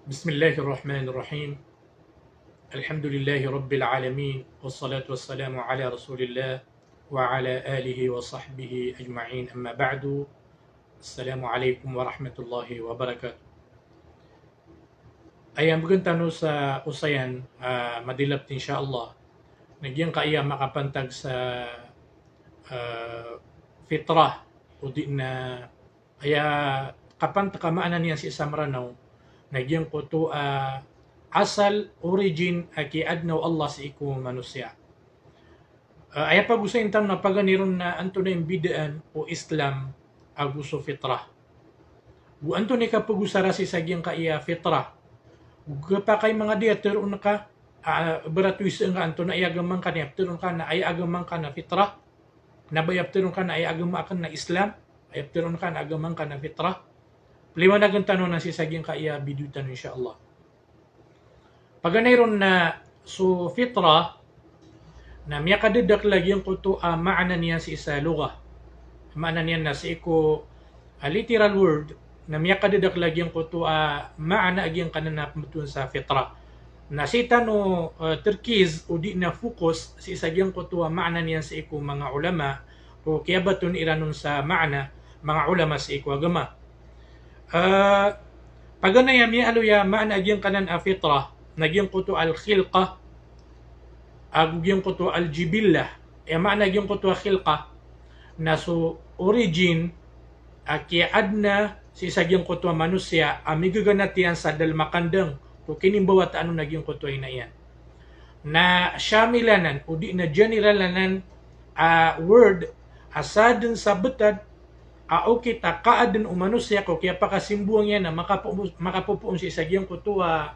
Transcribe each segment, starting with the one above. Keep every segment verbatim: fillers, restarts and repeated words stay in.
بسم الله الرحمن الرحيم. الحمد لله رب العالمين، والصلاة والسلام على رسول الله وعلى آله وصحبه أجمعين، أما بعد. السلام عليكم ورحمة الله وبركاته. Aya mbgan tano sa osayan a madilap, insha Allah, na giyangkaya makapantag sa, ah, fitrah, odi na aya kapantag a maana niyan sii sa Mranaw na giyangkoto a asal, origin, a kiyaadna o Allah sii ko manosiya. Ah, aya pagosayin tano na paganay ron na antonaa i mbidaan o Islam ago so fitrah. Go antonaa i kapagosara sii sa giyangkaya fitrah. Go kapakay manga di a teroon ka, ah, barato isa nga antonaa i agama ngka, na aya pteroon ka na aya agama ngka na fitrah. Na ba aya pteroon ka na aya agama aken na Islam, aya pteroon ka na agama ngka na fitrah. Pliwanagen tano na sii sa giyangkaya video tano, insha Allah. Paganay ron na so fitrah na miyakadadakel a giyangkoto a maana niyan sii sa lugha. Maana niyan na sii ko a literal word na miyakadadakel a giyangkoto a maana a giyangkanan a pembetowan sa fitrah. Na sii tano, eh, terkiz odi na focus sii sa giyangkoto a maana niyan sii ko manga ulama, ko kiyabaton iran on sa maana manga ulama sii ko agama. Eh, paganay a miyaaloy a maana a giyangkanan a fitrah na giyangkoto al-khilqah ago giyangkoto al-jibillah. Aya maana a giyangkoto a khilqah na so origin a kiyaadna sii sa giyangkoto a manosiya a migaganat iyan sa dalem a kandang ko kinimbawataan on a giyangkoto a ina iyan. Na shamil anan, odi na general anan a word a saden sa betad a okit a kaaden o manosiya ko kiyapakasimbowang iyan a makapo-, makapopoon sii sa giyangkoto a,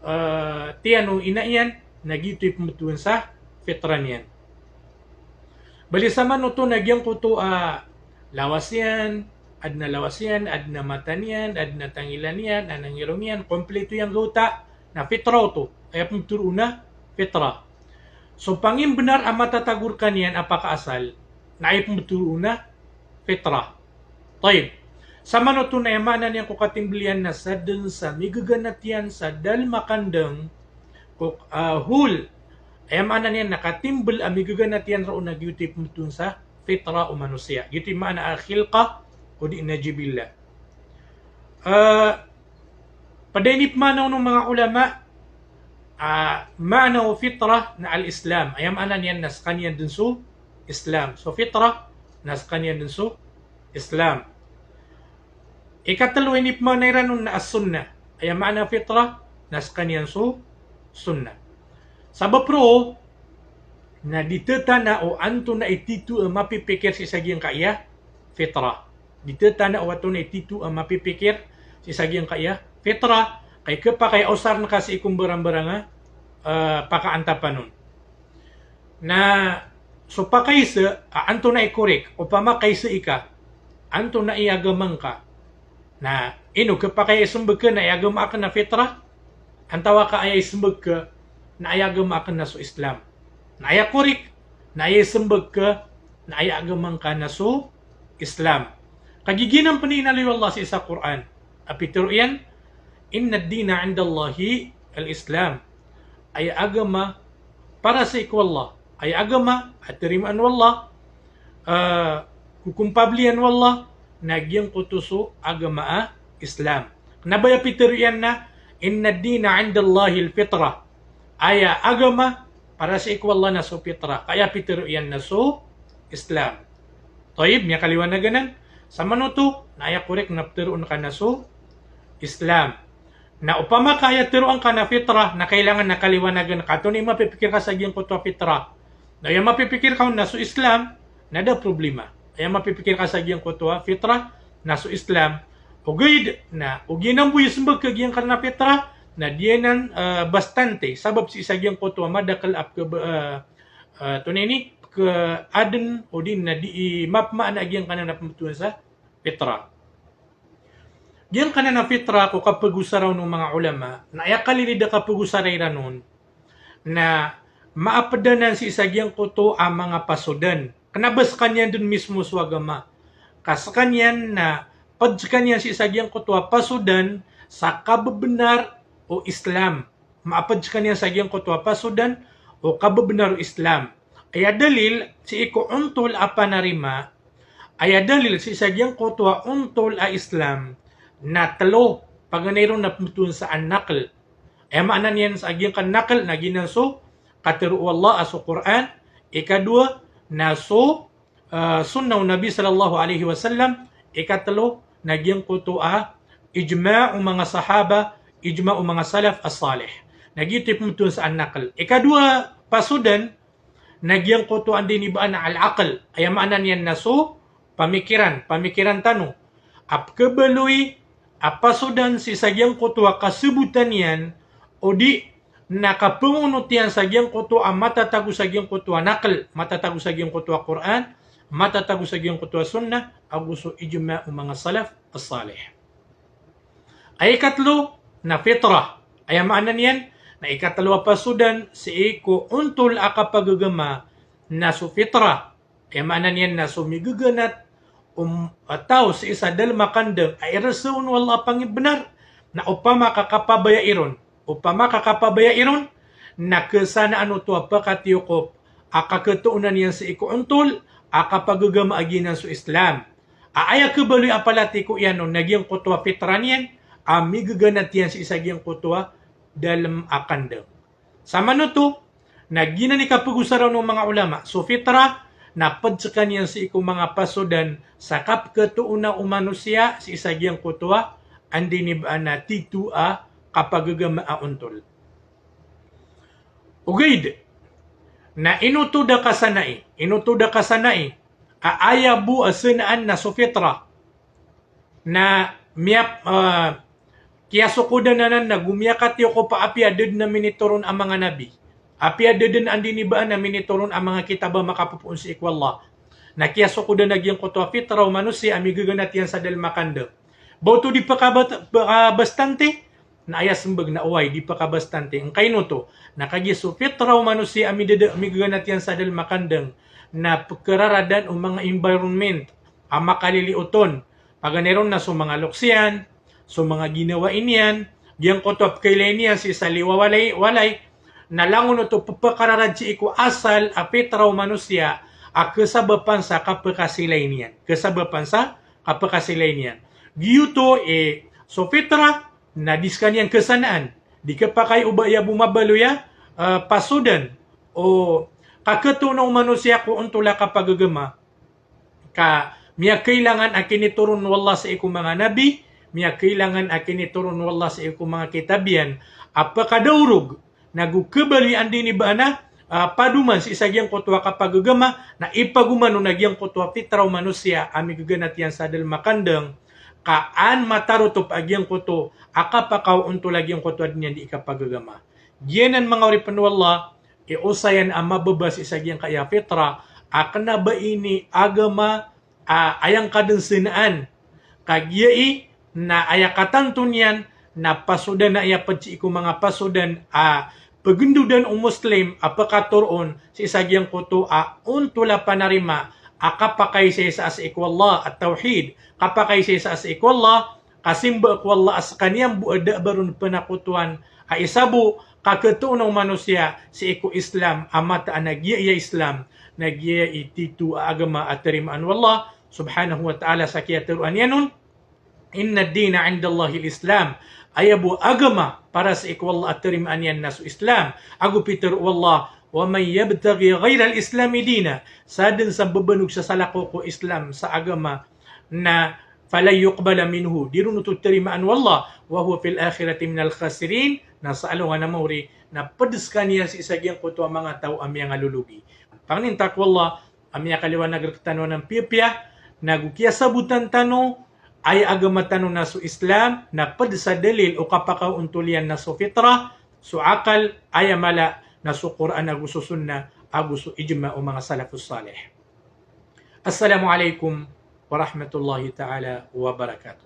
eh, tiyan o ina iyan, na giyoto i pembetowan sa fitrah niyan. Bali samanoto na giyangkoto a lawas iyan, aden a lawas iyan, aden a mata niyan, aden a tangilan iyan, aden a ngirong iyan, kompleto iyan gawta, na fitrah oto, aya pembetero on na fitrah. So pangimbenar a matatago rekaniyan a pakaasal, na aya pembetero on na fitrah. Tayyib. Samanoto na aya maana niyan ko katimbel iyan na saden sa migaganat iyan sa dalem a kandang ko, ah, hol. Aya maana niyan na katimbel a migaganat iyan roo na giyoto i pembetowan sa fitrah o manosiya. Giyoto i maana a khilqah odi na jibillah. Eh, ped a inipmaana on o manga ulama, ah, maana o fitrah na al-Islam. Aya maana niyan na sekaniyan den so Islam. So fitrah na sekaniyan den so Islam. Ikatelo a inipmaana iran on na as-sunnah. Aya maana fitrah na sekaniyan so sunnah. Sabap roo na di tetana o antonaa i tito a mapipikir sii sa giyangkaya fitrah. Di tetana o antonaa i tito a mapipikir sii sa giyangkaya fitrah. Kay kepakay a osaren ka sii ko mbarangbarang a, eh, pakaantapan on. Na so pakaisa a antonaa i korek, opama kaisa ika, antonaa i agama ngka. Na ino kepakay a isembag ka na aya agama aken na fitrah, antawaa ka aya isembag ka na aya agama aken na so Islam. Na aya korek, na aya isembag ka na aya agama ngka na so Islam. Kagiya giyanan pen i inaloy o Allah sii sa Qur'an. A pitero iyan, "Inna ad-dina 'inda Allahi al-Islam." Aya agama para sii ko Allah. Aya agama a tarimaan o Allah, ah, kokompabliyan o Allah, na giyangkoto so agama a Islam. Kena ba aya pitero iyan na, "Inna ad-dina 'inda Allahi al-fitrah." Aya agama para sii ko Allah na so fitrah. Ka aya pitero iyan na so Islam. Tayyib, miyakaliwanag anan. Samanoto na aya korek na pteroon ka na so Islam. Na opama ka aya teroon ka na fitrah, na kailangan na kaliwanagen ka antonaa i mapipikir ka sa giyangkoto a fitrah. Na aya mapipikir ka on na so Islam, na da problema. Aya mapipikir ka sa giyangkoto a fitrah na so Islam. Ogaid na o giyanan bo i isembag ka giyangkanan a fitrah, na di anan, eh, bastante. Sabap sii sa giyangkoto a madakel a peke-, eh, eh, antonaa ini, pekaaden, odi na di i mapmaana a giyangkanan a pembetowan sa fitrah. Giyangkanan a fitrah ko kapegosara on o manga ulama, na aya kalilid a kapegosara iran on na maaped anan sii sa giyangkoto a manga pasodan. Kena ba sekaniyan den mismo so agama. Ka sekaniyan na ped sekaniyan sii sa giyangkoto a pasodan sa kabebenar o Islam. Maaped sekaniyan sa giyangkoto a pasodan o kabebenar o Islam. Aya dalil sii ko ontol a panarima, aya dalil sii sa giyangkoto a ontol a Islam na telo, paganay ron na pembetowan sa an-naql. Aya maana niyan sa giyangkai a naql na giyanan so katero o Allah a so Qur'an, ikadowa na so ah, sunnah o Nabi sallallahu alaihi wasallam, ikatelo na giyangkoto a ijma' o manga sahaba, ijma' o manga salaf as-salih. Na giyoto i pembetowan sa an-naql. Ikadowa pasodan na giyangkoto a anda ini ba anan a al-aql. Aya maana niyan na so pamikiran, pamikiran tano. A pekhabaloy a pasodan sii sa giyangkoto a kasebotan iyan, o di na kapengonot iyan sa giyangkoto a matatago sa giyangkoto a naql, matatago sa giyangkoto a Qur'an, matatago sa giyangkoto a sunnah, ago so ijma' o manga salaf as-salih. Aya ikatelo na fitrah. Aya maana niyan na ikatelo a pasodan sii ko ontol a kapagagama na so fitrah. Aya maana niyan na so migeganat o taw sii sa dalem a kandang a iresaw on o Allah a pangibenar, na opama ka kapabayai ron, opama ka kapabayai ron, na kesanaan oto a pekatiyokop a kaketoonan iyan sii ko ontol a kapagagama a giyanan so Islam. A aya khabaloy a palatiko iyan on na giyangkoto a fitrah niyan a migeganat iyan sii sa giyangkoto a dalem a kandang. Samanoto, na giyanan i kapegosara on o manga ulama, so fitrah, na ped sekaniyan sii ko manga pasodan sa kapeketoona o manosiya sii sa giyangkoto a anda ini ba anan a tito a kapagagama a ontol. Ogaid na ino oto da kasanai, ino oto da kasanai a aya bo a senaan na so fitrah. Na miyap-, ah, kiyasokodan anan na go miyakatiyokop a apiya da den a minitoron a manga nabi, apiya da den a anda ini ba anan a minitoron a manga kitab a makapopoon sii ko Allah. Na kiyasokodan a giyangkoto a fitrah o manosiya a migeganat iyan sa dalem a kandang. Ba oto di pekabat-, pekabastante? Na aya sembag na oway, di pekabastante. Angkaino oto? Na kagiya so fitrah o manosiya a midada-, migeganat iyan sa dalem a kandang na pekeraradan o manga environment a makaliliot on. Paganay ron na so manga loks iyan, so manga ginawai niyan, giyangkoto a pekailay niyan sii sa liyo a walay, walay, na langon oto pepekararad sii ko asal a fitrah o manosiya a kesabapan sa kapekasilay niyan. Kesabapan sa kapekasilay niyan. Giyoto i so fitrah na di sekaniyan kesanaan. Di kepakay o ba aya bo mabaloy a, eh, pasodan o kaketoona o manosiya ko ontol a kapagagama. Ka miyakailangan a kinitoron o Allah sii ko manga nabi, miyakailangan a kinitoron o Allah sii ko manga kitab iyan a pekadaorog, na go khabaloy a anda ini ba anan a, ah, padoman sii sa giyangkoto a kapagagama, na ipagoman on a giyangkoto a fitrah o manosiya a migeganat iyan sa dalem a kandang, ka an matarotop a giyangkoto a kapakaontol a giyangkoto a di niyan di ikapagagama. Giyanan manga oripen o Allah, i osayan a mababa sii sa giyangkaya fitrah, a kena ba ini agama a, aya ngka den senaan. Kagiya i, na aya katanto niyan, na pasodan a aya ped sii ko manga pasodan a pegendodan o Muslim a pekatoroon sii sa giyangkoto a ontol a panarima a kapakaisaisa sii ko Allah, at-tawhid, kapakaisaisa sii ko Allah, kasimba ko Allah a sekaniyan bo a da a ba ron penakotowan a isa bo kaketoona o manosiya sii ko Islam a mataan a giya i Islam na giya i tito a agama a terimaan o Allah subhanahu wa ta'ala sa kiyateroa niyan on. Inna ad-dina 'inda Allahil Islam. Aya bo a agama para sii ko Allah a terimaan iyan na so Islam. Ago pitero o Allah, wa man yabtaghi ghayral Islami dina. Sa den sa bebanog sa salakaw ko Islam sa agama na falan yuqbala minhu, di ron oto terimaan o Allah, wa huwa fil akhirati minal khasirin, na sa alongan a maori na ped sekaniyan sii sa giyangkoto a manga taw a miyangalologi. Pangnin ta ko Allah a miyakaliwanag rektano anan piyapiya, na go kiyasabotan tano, aya agama tano na so Islam, na ped sa dalil o kapakaontol iyan na so fitrah, so akal, aya mala na so Qur'an ago so sunnah, ago so ijma' o manga salafus salih. Assalamu alaikum warahmatullahi ta'ala wabarakatuh.